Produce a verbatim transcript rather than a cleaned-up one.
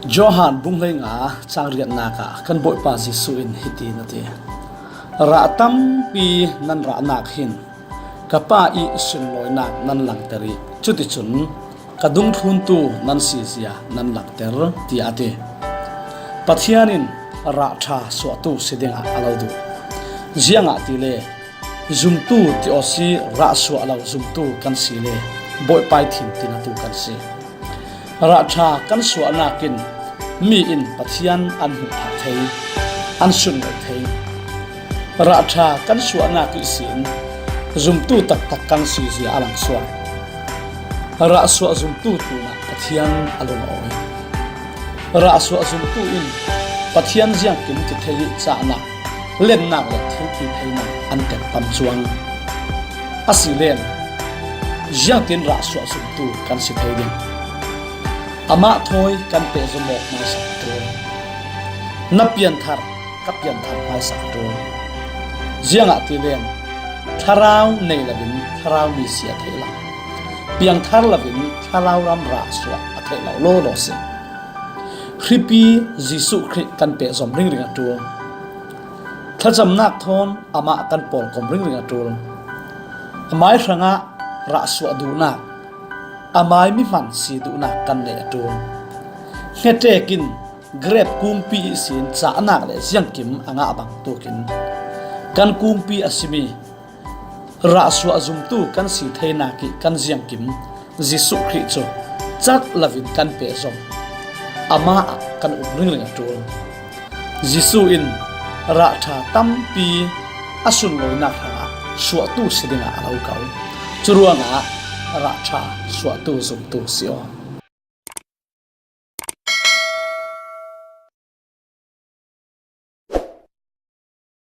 Johan bung hleinga chang riatnak ah kan Bawipa Jesuh in hitin a ti: Rah tampi nan rahnak hin ka Pa i sunlawinak nan langter i cuticun ka dungthluntu nan sizia nan langter, tiah a ti. Pathian in rah ṭha suahtu si dingah a lo duh. Ziangahtile zumtu ti awsi rah suah lo zumtu kan si le Bawipa i thimtin atu kan si. Rah ṭha kan suahnak in mi in Pathian an hmuh phah thei, an sunlawh thei. Rah ṭha kan suahnak ihsin zumtu taktak kan sizia a langsuak. Rah suah zumtu tlunah Pathian a lung a awi. Rah suah zumtu in Pathian ziangkim ti thei i cahnak, lennak le thilpi theinak an tek pam cuang. Asile ziangtin rah suah zumtu kan si thei ding? Amah thawi kan pehzom awk hmaisak a ṭul. Na pianthar, ka pianthar hmaisak a ṭul. Ziangahtile thlarau nei loin thlarau mi si a theih lo. Piangthar loin thlarau ram rah suah a theih lo lawlaw si. Hripi Jesuh Khrih kan pehzom ringring a ṭul. Thlacamnak thawn amah kan pawlkom ringring a ṭul. Amai hrangah rah suah duhnak, amai mi hman si duhnak kan neih a ṭul. Hneṭek in grep kungpi ihsin cahnak le ziangkim a ngah bangtukin kan kungpi a simi rah suah zumtu kan si theinak ih kan ziangkim Jesuh Khrih cu cat loin kan pehzom, amah ah kan um ringring a ṭul. Jesuh in rah ṭha tampi a sunlawinak hrangah suahtu si dingah a lo ko. Curuangah rah ṭha suahtu zumtu si aw.